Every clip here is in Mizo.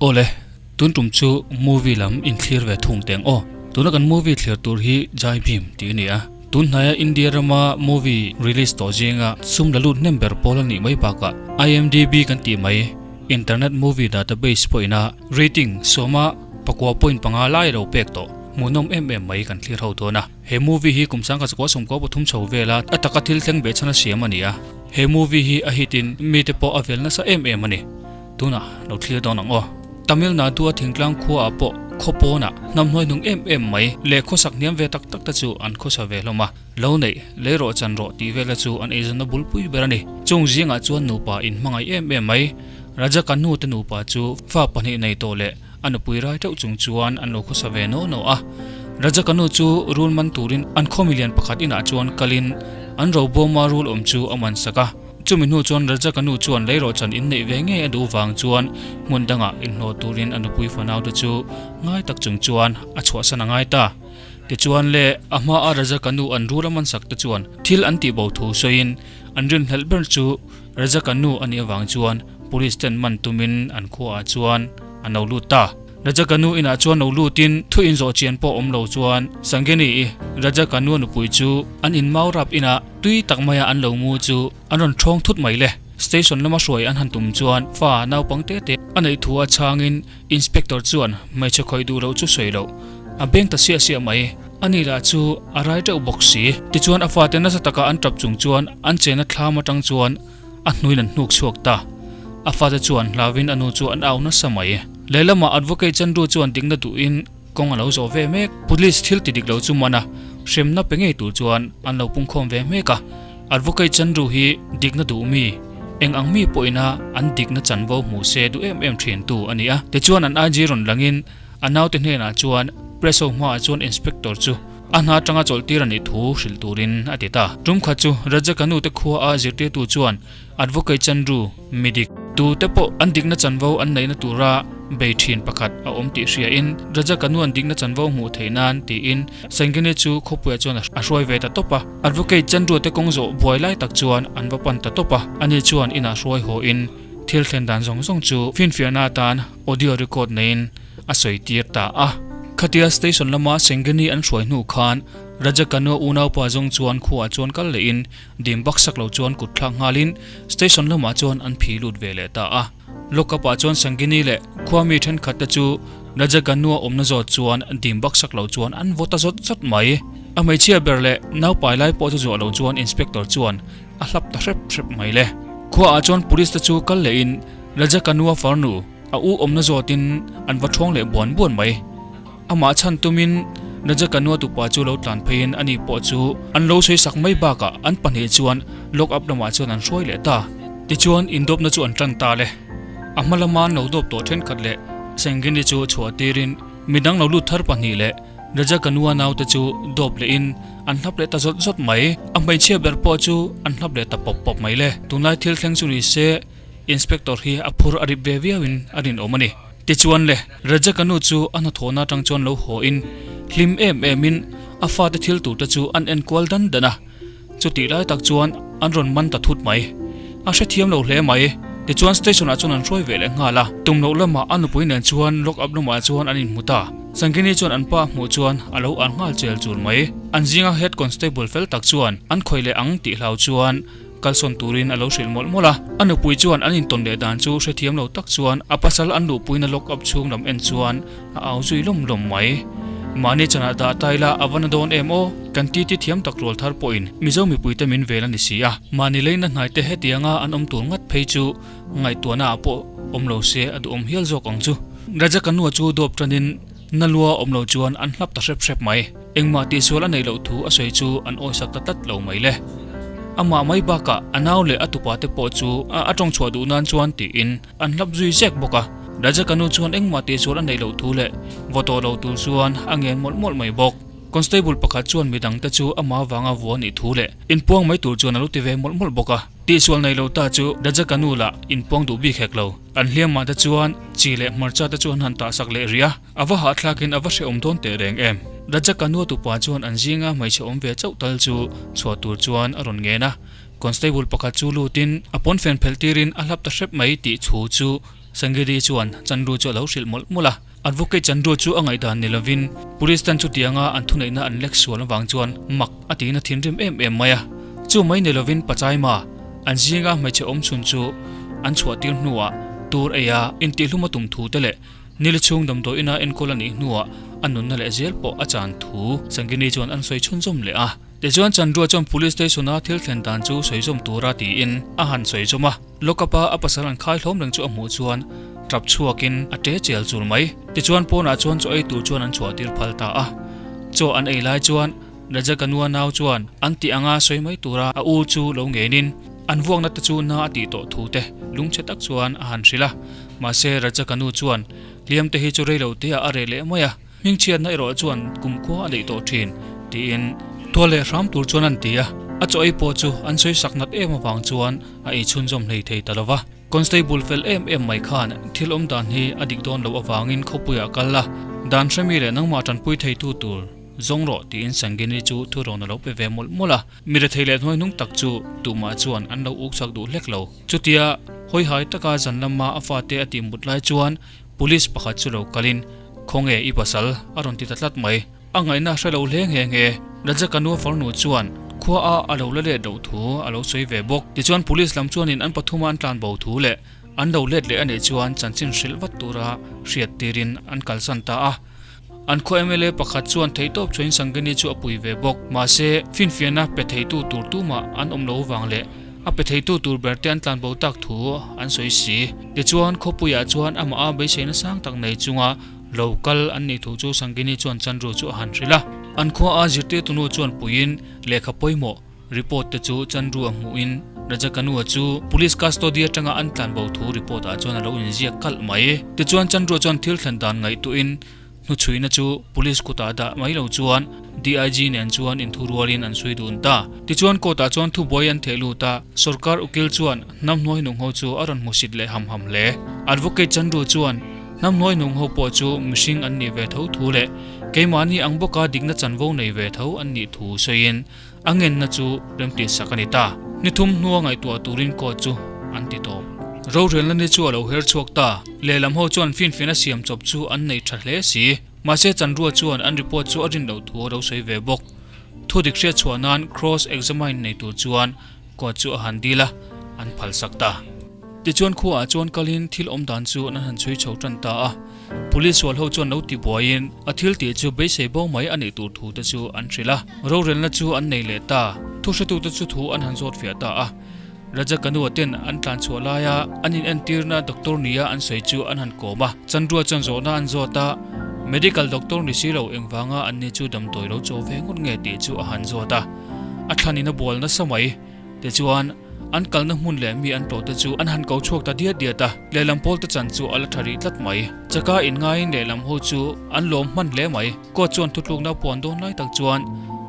Awle, tun tum chu movie lam in thlir ve thung teng aw. Tuna kan movie thlir tur hi Jai Bhim tih a ni a. Tun hnaia India rama movie release tawh zinga sum la lut hnem ber pawl a nih mai bakah IMDb kan tih mai Internet Movie Database pawhina rating sawma pakua point panga lai a lo pek tawh. Hmuhnawm em em mai kan thlir ho dawn a. He movie hi kum sangkhat zakua sawmkua pathum chho vela a taka thil thleng ve chhan a siam a ni a. He movie hi a hit in mite pawh a vel nasa em em a ni. Tunah lo thlir dawn ang aw. Tamil Nadu a thingtlang khua ah pawh khaw pawnah hnam hnuai hnung em em mai leh khawsak hniam ve tak tak te chu an khawsa ve hlawm a. Lo neih, lei rawh chan rawh tih vela chu an eizawnna bulpui ber a ni. Chung zingah chuan nupa in hmangaih em em mai. Raja Kanu te nupa chu fa pahnih nei tawh leh a nupui rai teuh chung chuan an lo khawsa ve naw naw a. Raja Kanu chu rul man turin an khaw milian pakhat inah chuan kalin an robawma rul awm chu a man sak a. Chumi hnu chuan Raja Kanu chuan leirawhchan inneih ve ngei a duh vang chuan hmun dangah inhlawh turin a nupui fanaute chu ngai tak chung chuan a chhuahsan a ngai ta. Tichuan le, a hmaa Raja Kanu an rul a man sak te chuan thil an tih bo thu sawiin an rinhlelh ber chu Raja Kanu a nih avang chuan Police ten man tumin an khuaah chuan an lo lut ta. Raja Kanu inah chuan lo lutin thu inzawh chian pawh awm lo chuan Sangeni i Raja Kanu a nupui chu an in mau rap inah tui tak maia an lo mu chu an rawn thawng thut mai le. Station lama hruai an han tum chuan fa naupang te te a neih thu a chhangin Inspector chuan hmeichhe khawih duh loh chu sawi loh a beng ta siah siah mai. Ani lah chu a rai teuh bawk si. Tichuan a fate nasa taka an tap chung chuan an chena thlam atang chuan a hnuin an hnuk chhuak ta. A fate chuan hlauin a nu chu an au nasa mai. Lehlamah Advocate Chandru chuan dikna duhin kawng a lo zawh ve mek. Police thil ti dik lo chu man a, hremna pe ngei tur chuan an lo pungkhawm ve mek a. Advocate Chandru hi dikna duh mi, eng ang mi pawhina an dikna chanvo hmuh se duh em em thin tu a ni a. Tichuan an IG rawn langin a naute hnenah chuan press ho hmaah chuan Inspector chu a hna atanga chawlhtir a nih thu hrilh turin a ti ta. Tum khat chu Rajakanu te khua a zirtirtu chuan Advocate Chandru midik tu te pawh an dikna chanvo an neihna tura bei thin pakhat a awm tih hriain Rajakanu an dikna chanvo hmuh theih nan tiin Sangini chu khawpuiah chuan a hruai ve ta tawp a. Advocate Chandru te kawng zawh buai lai tak chuan an va pan ta tawp a, ani chuan inah hruai haw in thil thlen dan zawng zawng chu finfiahna atan audio record neiin a sawi tir ta a. Khatia station lama Sengeni an hruai hnu khan Raja Kanua unaupa zawng chuan khuaah chuan kal lehin dim bak sak lo chuan kut thlak nghalin station lamah chuan an phi lut ve leh ta a. Lockup ah chuan Sangini leh khua mi thenkhat te chu Raja Kanua awmna zawt chuan dim bak sak lo chuan an vaw ta zawt zawt mai. A hmeichhia ber leh naupai lai pawh chu zuah lo chuan inspector chuan a hlap ta hrep hrep mai le. Khuaah chuan police te chu kal lehin Raja Kanua farnu, A u awmna zawtin an va thawng leh buan buan mai. Amah chhan tumin Raja Kanua tupa chu lo tlan pheiin ani pawh chu an lo sawi sak mai bakah an pahnih chuan lock up lamah chuan an hruai leh ta. Tichuan indawpna chu an tan ta le. A hma lama an lo dawp tawh thenkhat leh Sengini chu chhuah tirin midang lo lut thar pahnih leh Raja Kanua naute chu dawp lehin an hlap leh ta zawt zawt mai. A hmeichhia ber pawh chu an hlap leh ta pawp pawp mai le. Tunlai thil thleng chu ni se Inspector hi a phur a rip ve viauin a rinawm a ni. Tichuan le, Rajaka nu chu a hnathawhna atang chuan lo haw in, hlim em em in a fate thil tur te chu an en kual dan dan a. Chutih lai tak chuan an rawn man ta thut mai. A hrethiam lo hle mai. Tichuan station ah chuan an hruai ve leh nghal a. Tum loh lamah a nupui nen chuan lock up lamah chuan an inhmu ta. Sangini chuan an pa hmuh chuan a lo an nghal chel chul mai. An zinga head constable fel tak chuan an khawih leh ang tih hlau chuan Kalsawn turin a lo hrilh mawlh mawlh a, a nupui chuan an intawn leh dan chu hrethiam lo tak chuan a pasal an luhpuina lock up chhung lam en chuan a au zui lawm lawm mai. Mahni chanah dah ta ila a va na dawn em aw? Kan titi thiam tak rual thar pawhin Mizo mipuite min vel a ni si a, mahni leina hnaite hetianga an awm tur ngat phei chu ngaihtuahna ah pawh awm lo se a duhawm hial zawk ang chu. Raja Kanua chu dawp tanin na lua awm lo chuan an hlap ta hrep hrep mai. Engmah tihsual a neih loh thu a sawi chu an awisak ta tlat lo mai le. Amah mai bakah a nau leh a tupa te pawh chu a tawng chhuah duh nan chuan tiin an hlap zui zek bawk a. Rajaka nu chuan engmah tihsual a neih loh thu leh vaw tawh lo tur chuan a ngen mawlh mawlh mai bawk. Constable pakhat chuan midang te chu amah vanga vua nih thu leh inpuang mai tur chuan a lo ti ve mawlh mawlh bawk a. Tihsual nei lo ta chu Rajaka nu lah inpuang duh bik hek lo. An hliamah te chuan chi leh hmarcha te chu an han tahsak leh rih a. A va hahthlakin a va hrehawm dawn teh reng em? Rajaka nua tupa chuan an zinga hmeichhe awm ve chauh tal chu chhuah tur chuan a rawn ngen a. Constable pakhat chu lutin a pawnfen phelh tirin a hlap ta hrep mai tih thu chu Sangiri chuan Chandru chu a lo hrilh mawlh mawlh a. Advocate Chandru chu a ngaihdan ni lovin Police ten chutianga an thuneihna an lek sual avang chuan mak a tiin a thinrim em em mai a. Chu mai ni lovin Pachaima, an zinga hmeichhe awm chhun chu an chhuah tir hnuah tur eia intihhlum a tum thu te leh Nili chhung damdawi ina enkawl a nih hnuah a nunna leh zel pawh a chan thu Sangini chuan an sawi chhunzawm leh a. Tichuan Chandrua chuan Police Station a thil thlen dan chu sawi zawm tura tiin a han sawi zawm a. Lockup a a pasal an khai hlawm reng chu a hmuh chuan tap chhuakin a ṭe chel chul mai. Tichuan pawnah chuan chaw ei tur chuan an chhuah tir phal ta a. Chaw an ei lai chuan Raja Kanua nau chuan an tih anga sawi mai tura a u chu lo ngenin an vuakna te chu na a tih tawh thu te lungchhe tak chuan a han hrilh a. Mahse Raja Kanu chuan hliam te hi chu rei lo teah a reh leh mai a. Hmingchhiatna erawh chuan kumkhua a neih tawh thin, tiin tual leh hram tur chuan an ti a. A chaw ei pawh chu an sawi sak nat em avang chuan a ei chhunzawm hlei thei ta lo va. Constable fel em em mai khan thil awm dan hi a dik dawn loh avangin khawpuiah kal la, dan hremi leh nangmah tanpui theitu tur zawng rawh tiin Sangini chu thurawn a lo pe ve mawlh mawlh a. Mi rethei leh hnuaihnung tak chu tumah chuan an lo uk chak duh hlek lo. Chutia hawihai taka zan lama a fate a tihmut lai chuan Police pakhat chu lo kalin, Khawnge i pasal? a rawn ti ta tlat mai. A ngaihna hre lo hle nghe nghe. Rajaka nu farnu chuan khua a a lo la let loh thu a lo sawi ve bawk. Tichuan Police lam chuanin an pathuma an tlan bo thu leh an lo let leh a nih chuan chanchin hrilh vat tura hriat tirin an kalsan ta a. An khaw mla pakhat chuan theihtawp chuain Sangeni chu a pui ve bawk. Mahse, finfiahna pe theitu tur tumah an awm lo vang leh a pe theitu tur ber te an tlanbo tak thu an sawi si. Tichuan, khawpuiah chuan amah a beiseina sang tak nei chunga lo kal an nih thu chu Sangeni chuan Chandru chu a han hrilh a. An khua a zirtirtunu chuan puiin lehkha pawimawh Report te chu Chandru a hmuhin Rajakanua chu Police custody atanga an tlanbo thu report ah chuan a lo inziak kalh mai. Tichuan Chandrua chuan thil thlen dan ngaihtuahin hnuchhuihna chu Police kutah dah mai lo chuan DIG nen chuan inthurualin an sawi dun ta. Tichuan court ah chuan thubuai an theh lut a, sorkar ukil chuan hnam hnuai nung ho chu a rawn hmusit leh ham ham hle. Advocate Chandru chuan hnam hnuai nung ho pawh chu mihring an nih ve tho thu leh keimahni ang bawka dikna chanvo nei ve tho an nih thu sawiin A ngenna chu remtih sak a ni ta. Ni thum hnua ngaihtuah turin court chu an ti tawp. Rorelna ni chu a lo her chhuak ta. Lehlam ho chuan finfiahna siam chawp chu an nei tha hle si. Mahse Chanrua chuan an report chu a rin loh thu a lo sawi ve bawk. Thu dik hriat chhuah nan cross examine nei tur chuan court chu a han dil a, an phal sak ta. Tichuan khuaah chuan kalin thil awm dan chu an han chhui chho tan ta a. Police sual ho chuan lo ti buaiin a thil tih chu beisei bo mai a nih tur thu te chu an hrilh a. Rorelna chu an nei leh ta. Thuhretute chu thu an han zawt fiah ta a. Raja Kanua ten an tlan chhuah laia an inentirna doctor nia an sawi chu an han kawm a. Chandrua chuan zawhna an zawt a, Medical doctor ni si lo engvanga anni chu damdawi lo chaw ve ngawt nge tih chu a han zawt a. A thlanin a bual nasa mai. Tichuan, an kalna hmun leh mi an tlawhte chu an han ko chhuak ta diat diat a, lehlam pawlte chan chu a la tha rih tlat mai. Chaka inngaiin lehlam ho chu an lawm hman hle mai. Court chuan thutlukna puan dawn lai tak chuan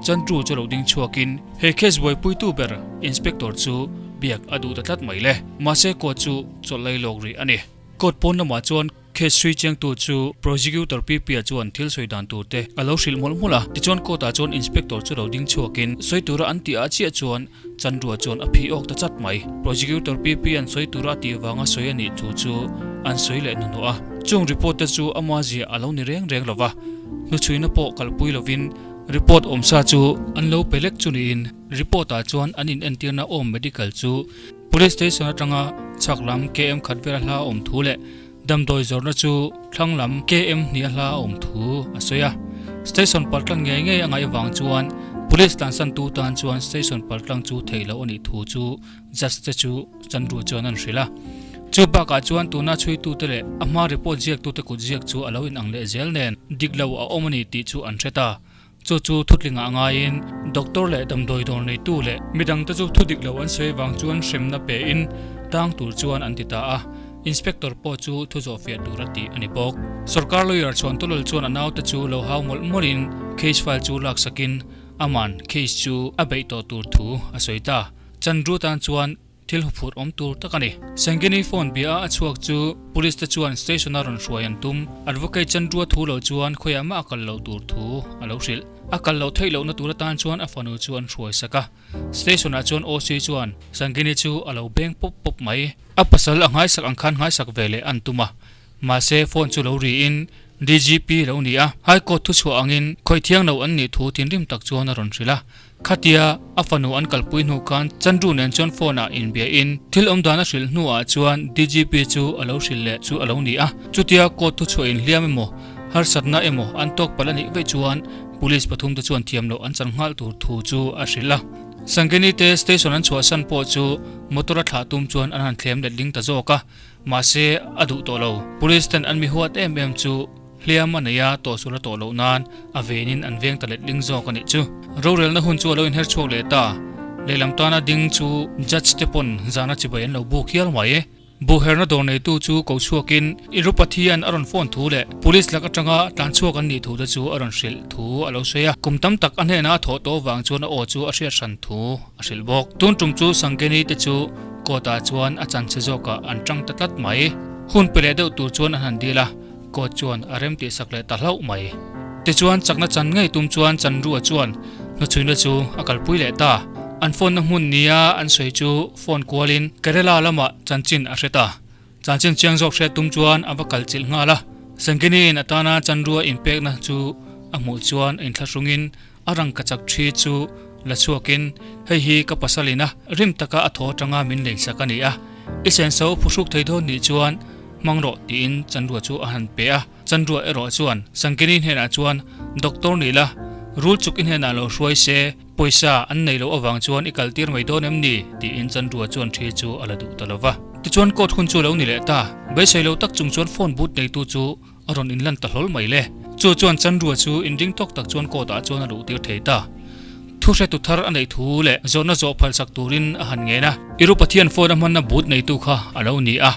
Chandru chu lo ding chhuakin he case buaipuitu ber Inspector chu biak a duh ta tlat mai le. Mahse court chu chawlh lai lawk rih a ni. Court pawn lamah chuan Case sui chiangtu chu Prosecutor Pipia chuan thil sawi dan tur te a lo hrilh mawlh mawlh a, tichuan court ah chuan Inspector chu lo ding chhuakin sawi tura an tih ah chiah chuan Chandrua chuan a phi awk ta chat mai. Prosecutor Pipi an sawi tura a tih vanga sawi a nih thu chu an sawi leh hnuhnawh a, chung report te chu ama ziah a lo ni reng reng lova, hnuchhuina pawh kalpui lovin report awmsa chu an lo pe lek chu niin report ah chuan an inentirna awm medical chu Police station atanga chhak lam KM khat vela hla a awm thu leh Damdawi zawrhna chu thlang lam KM hnih a hla a awm thu a sawi a. Station paltlang ngei ngei a ngaih avang chuan Police tlansantu tan chuan station paltlang chu theih loh a nih thu chu Judge te chu Chandru chuan an hrilh a. Chu bakah chuan tuna chhuitute leh a hma report ziaktute kut ziak chu a lo inang leh zel nen dik lo a awm a ni tih chu an hre ta. Chu chu thutlingah ngaiin doctor leh damdawi dawr neitu leh midangte chu thu dik lo an sawi vang chuan hremna pein tang tur chuan an ti ta a, inspector pawh chu thu zawhfiah tur a tih a ni bawk. Sorkar lawyer chhuan tawlol chuan a naute chu lo hau mawlh mawlhin case file chu laksakin aman case chu a beih tawh tur thu a sawi ta. Chandru tan chuan. Thil huphurh awm tur tak a ni. Sangeni phone bia a a chhuak chu Police te chuan station a rawn hruai an tum. Advocate Chandrua thu lo chuan khawiah mah a kal loh tur thu a lo hrilh. A kal loh theih lohna tur atan chuan a fanu chu an hruai sak a. Station ah chuan OC chuan Sangeni chu a lo beng pawp pawp mai. A pasal a nghaisak ang khan nghaisak ve leh an tum a. Mahse phone chu lo riin DGP lo ni a. High Court thuchhuah angin khawih thiang lo an nih thu thinrim tak chuan a rawn hrilh a. Khatia a fanu an kalpui hnu khan Chandru nen chuan phone ah inbiahin thil awm dan a hrilh hnu ah chuan DGP chu a lo hrilh leh chu a lo ni a. Chutia court thuchhuah inhliam emaw harsatna emaw an tawk palh a nih veih chuan Police pathum te chuan thiam loh an chan nghal tur thu chu a hrilh a. Sangeni te station an chhuahsan pawh chu motor a thlah tum chuan an han thlem letling ta zawk a, mahse a duh tawh lo. Police ten an mi huat em em chu. Hliam a nei a, tawhsual a tawh loh nan a venin an veng ta letling zawk a nih chu. Rorelna hun chu a lo inher chhuak leh ta. Lehlam tana ding chu judge te pawn zana chibai an lo buk hial mai. Buhherna dawr neitu chu ko chhuakin i ru Pathian a rawn phone thu leh police lak atanga tlan chhuak an nih thu te chu a rawn hrilh thu a lo sawi a. Kum tam tak a hnena a thawh tawh vang chuan a aw chu a hriat hran thu a hrilh bawk. Tun tum chu Sangeni te chu court ah chuan a chanche zawkah an tang ta tlat mai. Hun pe leh deuh tur chuan an han dil a. Court chuan a rem tihsak leh ta hlauh mai. Tichuan chakna chan ngei tum chuan Chanrua chuan hnuchhuina chu a kalpui leh ta. An phone na hmun nia an sawi chu phone kualin Kerala lamah chanchin a hre ta. Chanchin chiang zawk hriat tum chuan a va kal chilh nghal a. Sangini-in atana Chanrua inpekna chu a hmuh chuan a inthlahrungin A rangkachak thi chu la chhuakin, Hei hi ka pasal ina rim taka a thaw atanga min leisak a ni a, i senso phuhruk thei dawn nih chuan hmang rawh tiin Chandrua chu a han pe a. Chandrua erawh chuan Sangkini hnenah chuan, Doctor ni la, rul chuk i hnenah lo hruai se, pawisa an nei loh avang chuan i kaltir mai dawn em ni? tiin Chandrua chuan thi chu a la duh ta lo va. Tichuan court hun chu lo ni leh ta, beisei lo tak chung chuan phone booth neitu chu A rawn inlan ta hlawl mai le. Chu chuan Chandrua chu inring tawk tak chuan court ah chuan a luh tir thei ta. Thu hretu thar a neih thu leh zawhna zawh phalsak turin a han ngen a. Iru Pathian phone a hmanna boot neitu kha a lo ni a.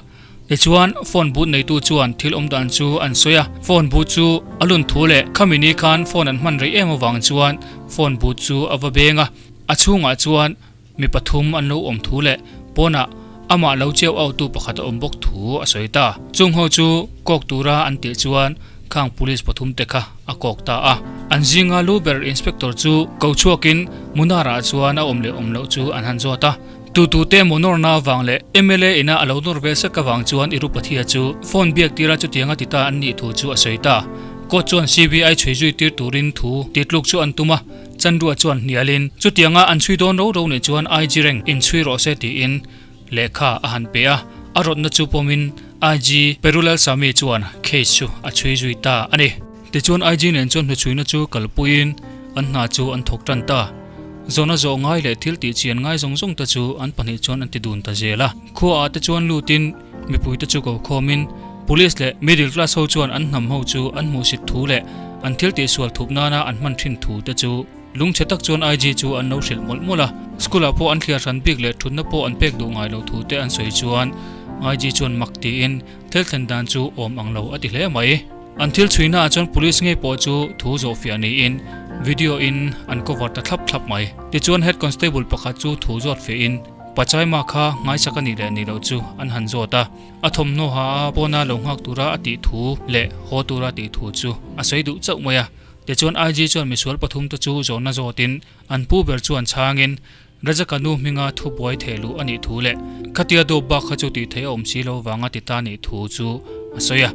Tichuan phone boot neitu chuan thil awm dan chu an sawi a. Phone boot chu a lun thu leh khami ni khan phone an hman rei em avang chuan phone boot chu a va beng a. A chhungah chuan Mi pathum an lo awm thu leh pawnah amah lo cheu autu pakhat a awm bawk thu a sawi ta. Chung ho chu kawk tura an tih chuan khang police pathum te kha a kawk ta a. An zinga lu ber inspector chu ko chhuakin Munara chuan a awm leh awm loh chu an han zawt a. Tutute emaw nawrna avang leh mla ina a lo nawr vel sek avang chuan Irupathia chu phone biak tira chutianga ti ta an nih thu chu a sawi ta. Court chuan CBI chhui zui tir turin thu tihtluk chu an tum a. Chandrua chuan hnialin, Chutianga an chhui dawn ro ro nih chuan IG reng inchhui rawh se tiin lehkha a han pe a, a rawtna chu pawmin IG Perulalsamy chuan case chu a chhui zui ta a ni. Tichuan IG nen chuan hnuchhuina chu kalpuiin an hna chu an thawk tan ta. Zawhna zawh ngai leh thil tih chian ngai zawng zawng te chu an pahnih chuan an ti dun ta zel a. Khuaah te chuan lutin mipuite chu ko khawmin Police leh middle class ho chuan an hnam ho chu an hmuhsit thu leh an thil tihsual thup nana an hman thin thu te chu lungchhe tak chuan IG chu an lo hrilh mawlh mawlh a. School ah pawh an thliar hran bik leh thutna pawh an pek duh ngai lo thu te an sawi chuan IG chuan mak tiin thil thlen dan chu awm ang lo a ti hle mai. An thil chhuina ah chuan police ngei pawh chu thu zawhfiah niin video in an cover ta thlap thlap mai. Tichuan head constable pakhat chu thu zawt fiahin Pachaima kha ngaisak a nih leh nih loh chu an han zawt a. A thawmhnaw ha a pawna lo nghak tura a tih thu leh haw tura tih thu chu a sawi duh chauh mai a. Tichuan IG chuan misual pathum te chu zawhna zawtin an pu ber chuan chhangin Rajaka nu hminga thu buai theh luh a nih thu leh khatia dawp bak kha chu tih theih a awm si lo vanga ti ta nih thu chu a sawi a.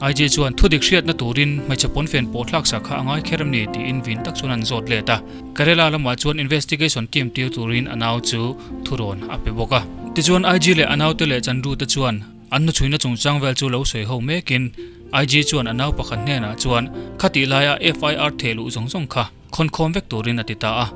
IG chuan thu dik hriatna turin hmeichhe pawnfen pawh thlaksak kha a ngai kher em ni tiin vin tak chuan an zawt let a. Kerala lamah chuan investigation team tir turin a nau chu thurawn a pe bawk a. Tichuan IG leh a naute leh Chandru te chuan an hnuchhuina chungchang vel chu lo sawi ho mekin IG chuan a nau pakhat hnenah chuan khatih laia FIR theh luh zawng zawng kha khawnkhawm vek turin a ti ta a.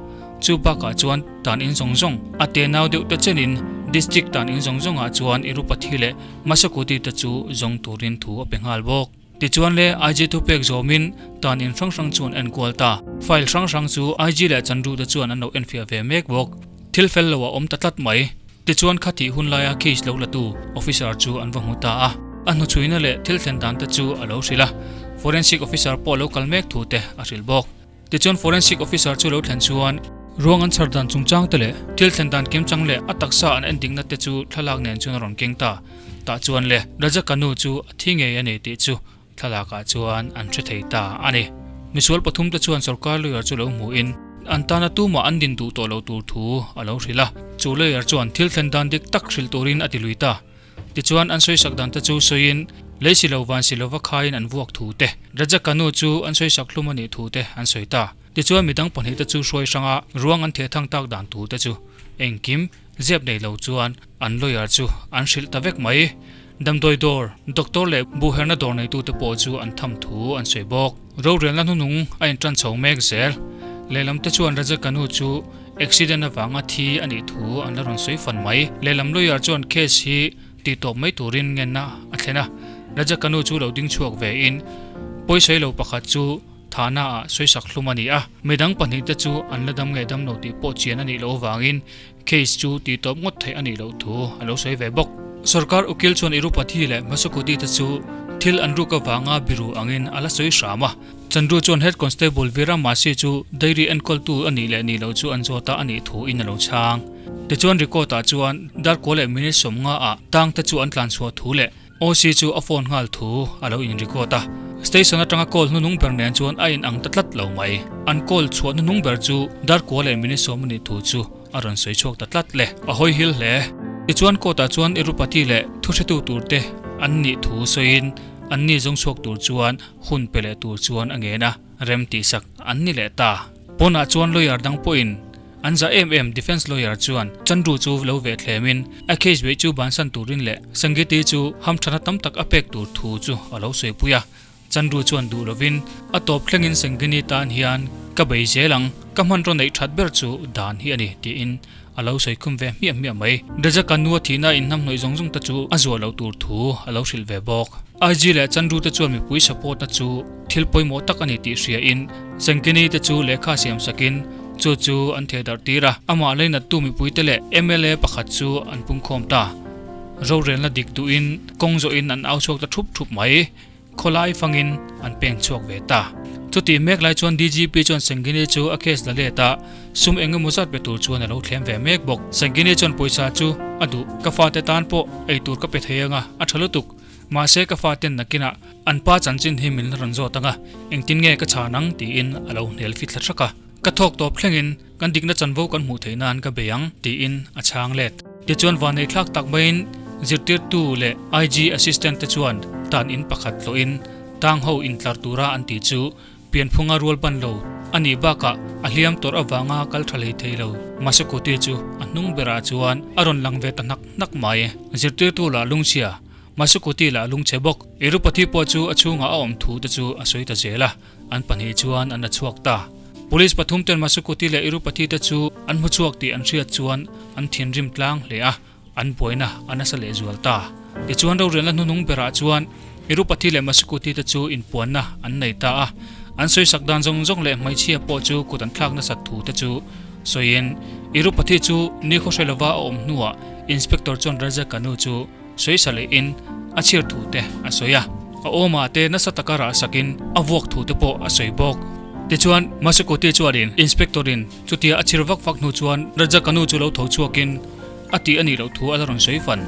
Chu bakah chuan tan in zawng zawng a te nau deuh te chenin district tan in zawng zawngah chuan Irupathi leh Masakuti te chu zawng turin thu a pe nghal bawk. Tichuan le IG thupek zawmin tan in hrang hrang chu an enkual ta. File hrang hrang chu IG leh Chandru te chuan an lo enfiah ve mek bawk. Thil fel lo a awm ta tlat mai. Tichuan kha thih hun laia case lo latu officer chu an va hmu ta a. A hnuchhuina leh thil thlen dan te chu a lo hrilh a. Forensic officer pawh lo kal mek thu te a hrilh bawk. Tichuan forensic officer chu lo thlen chuan. Ruang an chhar dan chungchang te leh thil thlen dan kimchang leh a taksa an endikna te chu thlalak nen chuan a rawn keng ta. Tah chuan le Rajakanu chu a thi ngei a ni tih chu thlalakah chuan an hre thei ta a ni. Misual pathumte chuan sorkar lawyer chu lo hmuhin an tana tumah an din duh tawh lo tur thu a lo hrilh a. Chu lawyer chuan thil thlen dan dik tak hrilh turin a ti lui ta. Tichuan an sawisak dan te chu sawiin lei si lo van si lova khaiin an vuak thu te, Rajakanu chu an sawisak hlum a nih thu te an sawi ta. Tichuan midang pahnihte chu hruai hranga ruang an theh thang tak dan thu te chu engkim zep nei lo chuan an lawyer chu an hrilh ta vek mai. Damdawi dawr, doctor leh buhherna dawr neitute pawh chu an tham thu an sawi bawk. Rorelna hnuhnung a intan chho mek zel. Lehlam te chuan Raja Kanu chu accident avanga thi a nih thu an la rawn sawi fan mai. Lehlam lawyer chuan case hi tihtawp mai turin ngenna a thlen a. Raja Kanu chu lo ding chhuak ve in pawisawi lo pakhat chu Thana ah sawisak hlum a ni a, midang pahnihte chu an la dam nge dam lo tih pawh chian a nih loh avangin case chu tihtawp ngawt theih a nih loh thu a lo sawi ve bawk. Sorkar ukil chuan Irupati leh Masukudi te chu thil an ruk avanga biru angin a la sawi hram a. Chandru chuan Head Constable Veera Masi chu dairy enkawltu a nih leh nih loh chu an zawt a a nih thu in a lo chhang. Tichuan record ah chuan Darkaw leh minute 50 ah tang te chu an tlanchhuah thu leh OC chu a phone nghal thu a lo in record a, station atanga call hnunung ber nen chuan a in ang ta tlat lo mai. An call chhuah hnunung ber chu Darkua leh minute 10 a nih thu chu a rawn sawi chhuak ta tlat le. A hawi hil hle. Tichuan court ah chuan Irupati leh thuhretu tur te an nih thu sawiin an ni zawng chhuak tur chuan hun pe leh tur chuan a ngen a, rem tihsak an ni leh ta. Pawnah chuan lawyer dang pawhin An za em em defence lawyer chuan Chandru chu lo ve thlemin a case beih chu bansan turin leh Sangiti chu hamthana tam tak a pek tur thu chu a lo sawipui a. Chandru chuan duh lovin a tawp thlengin Sangini tan hian ka bei zel ang, ka hmanraw neih that ber chu dan hi a ni tiin a lo sawi khum ve hmiah hmiah mai. Rejaka nu a thihna inhnamhnawih zawng zawng te chu a zuah loh tur thu a lo hrilh ve bawk. IG leh Chandru te chuan mipui support na chu thil pawimawh tak a ni tih hriain Sangini te chu lehkha siam sakin Chu chu an theh darh tir a, amah leinattu mipuite leh mla pakhat chu an pungkhawm ta. Rorelna dik duhin kawng zawhin an au chhuak ta thup thup mai. Khawlai fangin an peng chhuak ve ta. Chutih mek lai chuan DGP chuan Sangini chu a case la let a, sum eng emaw zat pe tur chuan a lo thlem ve mek bawk. Sangini chuan pawisa chu a duh, ka fate tan pawh eitur ka pe thei anga, a tha lutuk. Mahse ka faten nakinah an pa chanchin hi min la rawn zawt anga, engtin nge ka chhan ang tiin a lo hnel fit thla thak a. Ka thawk tawp thlengin kan dikna chanvo kan hmuh theih nan ka bei ang tiin a chhang let. Tichuan vanei thlak tak maiin zirtirtu leh IG assistant te chuan tan in pakhat tlawhin tang ho intlar tura an tih chu pianphunga rual ban lo a nih bakah a hliam tawrh avanga kal tha hlei thei lo. Masukuti chu a hnung berah chuan a rawn lang ve ta hnak hnak mai. Zirtirtu lah lungchhia Masukuti lah lungchhe bawk. Irupathi pawh chu a chhungah a awm thu te chu a sawi ta zel a. An pahnih chuan an la chhuak ta. Police pathum ten Masukuti leh Irupathi te chu an hmu chhuak tih an hriat chuan an thinrim tlang hle a, an buaina a nasa leh zual ta. Tichuan rorelna hnunung berah chuan Irupathi leh Masukuti te chu inpuanna an nei ta a, an sawisak dan zawng zawng leh hmeichhia pawh chu kut an thlak nasat thu te chu sawiin Irupathi chu nikhaw hre lova a awm hnuah Inspector chuan Raja Kanu chu Sawisa lehin a chhir thu te a sawi a, a awmah te nasa taka rah sakin a vuak thu te pawh a sawi bawk. Tichuan, Masukoti chuanin Inspector-in chutia a chhir vak vak hnu chuan Rajakanu chu lo tho chhuakin a tih a nih loh thu a la rawn sawi fan.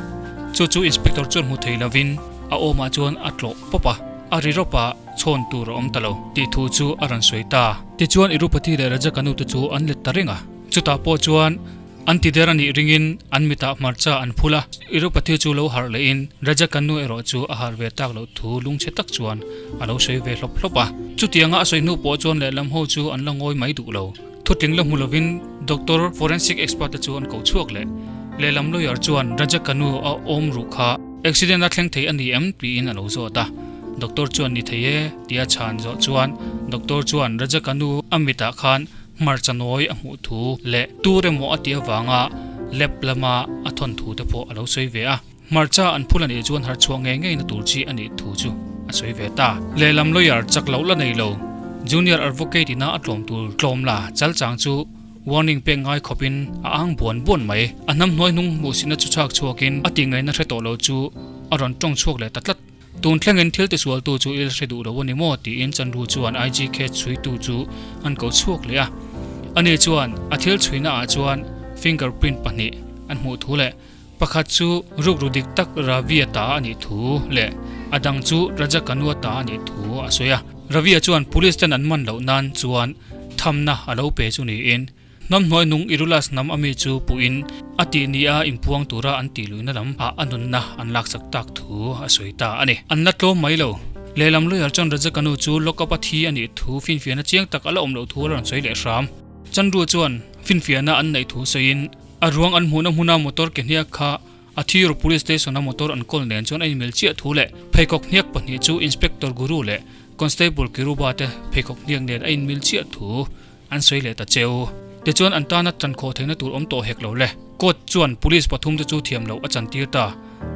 Chu chu Inspector chuan hmu thei lovin a awmah chuan a tlawh pawp a, a ri rawp a, chhawn tur a awm ta lo tih thu chu a rawn sawi ta. Tichuan, Irupati leh Rajakanu te chu an let ta reng a, chutah pawh chuan An ti der a nih ringin an mitah hmarcha an phul a, Irupati chu lo harh lehin Rajakannu erawh chu a harh ve tak loh thu lungchhe tak chuan a lo sawi ve hlawp hlawp a. Chutianga a sawi hnu pawh chuan lehlam ho chu an la ngawi mai duh lo. Thutling la hmu lovin Doctor Forensic Expert te chu an ko chhuak leh. Lehlam lawyer chuan Rajakannu a awm ruh kha accident a thleng thei a ni em tiin a lo zawt a. Doctor chuan ni thei e tia chhan zawh chuan Doctor chuan Rajakannu a mitah khan Hmarcha nawi a hmuh thu leh tur emaw a tih avanga lab lama a thawn thu te pawh a lo sawi ve a. Hmarcha an phul a nih chuan harchhuah ngei ngeina tur chi a nih thu chu a sawi ve ta. Lehlam lawyer chak loh la nei lo, Junior Advocate ina a tlawm tur tlawm la chal chang chu warning pek ngai khawpin a ang buan buan mai. A hnam hnuai hnung hmuhsitna chu chhak chhuakin a tih ngaihna hre tawh lo chu a rawn tawng chhuak leh ta tlat. Tun thlengin thil tisualtu chu il hre duh lo a ni maw? tiin Chanru chuan IGK chhuitu chu an ko chhuak leh a. Ani chuan a thil chhuina ah chuan finger print pahnih an hmuh thu leh pakhat chu rukru dik tak Ravi-a ta a nih thu leh a dang chu Raja Kanu-a ta a nih thu a sawi a. Ravi-a chuan police ten an man loh nan chuan thamna a lo pe chu niin Hnam hnuai nung Irulas hnam a mi chu puhin a tih ni a inpuang tura an tih luihna lam ah a nunna an laksak tak thu a sawi ta a ni. An la tlawm mai lo. Lehlam lawyer chuan Rajakanu chu lock up a thi a nih thu finfiahna chiang tak a la awm loh thu a rawn sawi leh hram. Chandru chuan finfiahna an neih thu sawiin a ruang an hmuhna hmuna motor ke hniak kha a Thiru Police Station a motor an kawl nen chuan a inmil chiah thu leh pheikhawk hniak pahnih chu Inspector Guru leh Constable Kiruba te pheikhawk hniak nen a inmil chiah thu An sawi leh ta cheu. Tichuan an tana chan khawh theihna tur awm tawh hek lo le. Court chuan police pathum te chu thiam loh a chantir ta.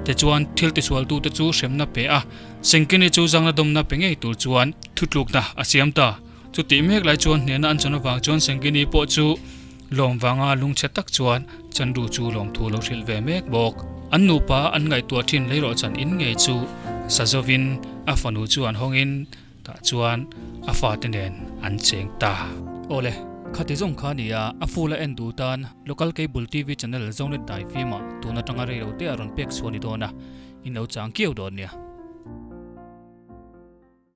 Tichuan thil tisualtu te chu hremna pe a, Sengkini chu zangna dawmna pe ngei tur chuan thutlukna a siam ta. Chutih mek lai chuan hnehna an chan avang chuan Sengkini pawh chu lawm vanga lungchhe tak chuan Chanru chu lawmthu lo hrilh ve mek bawk. An nupa an ngaihtuah thin leirawh chan in ngei chu Sazovin a fanu chu an hawngin Tah chuan a fate nen an cheng ta. Awle, khati zawng kha nia, a full a en duh tan Local Cable TV Channel Zonet Daifimah tun atanga rei lo te a rawn pek chhuah ni dawn a, in lo chang kiau dawn nia.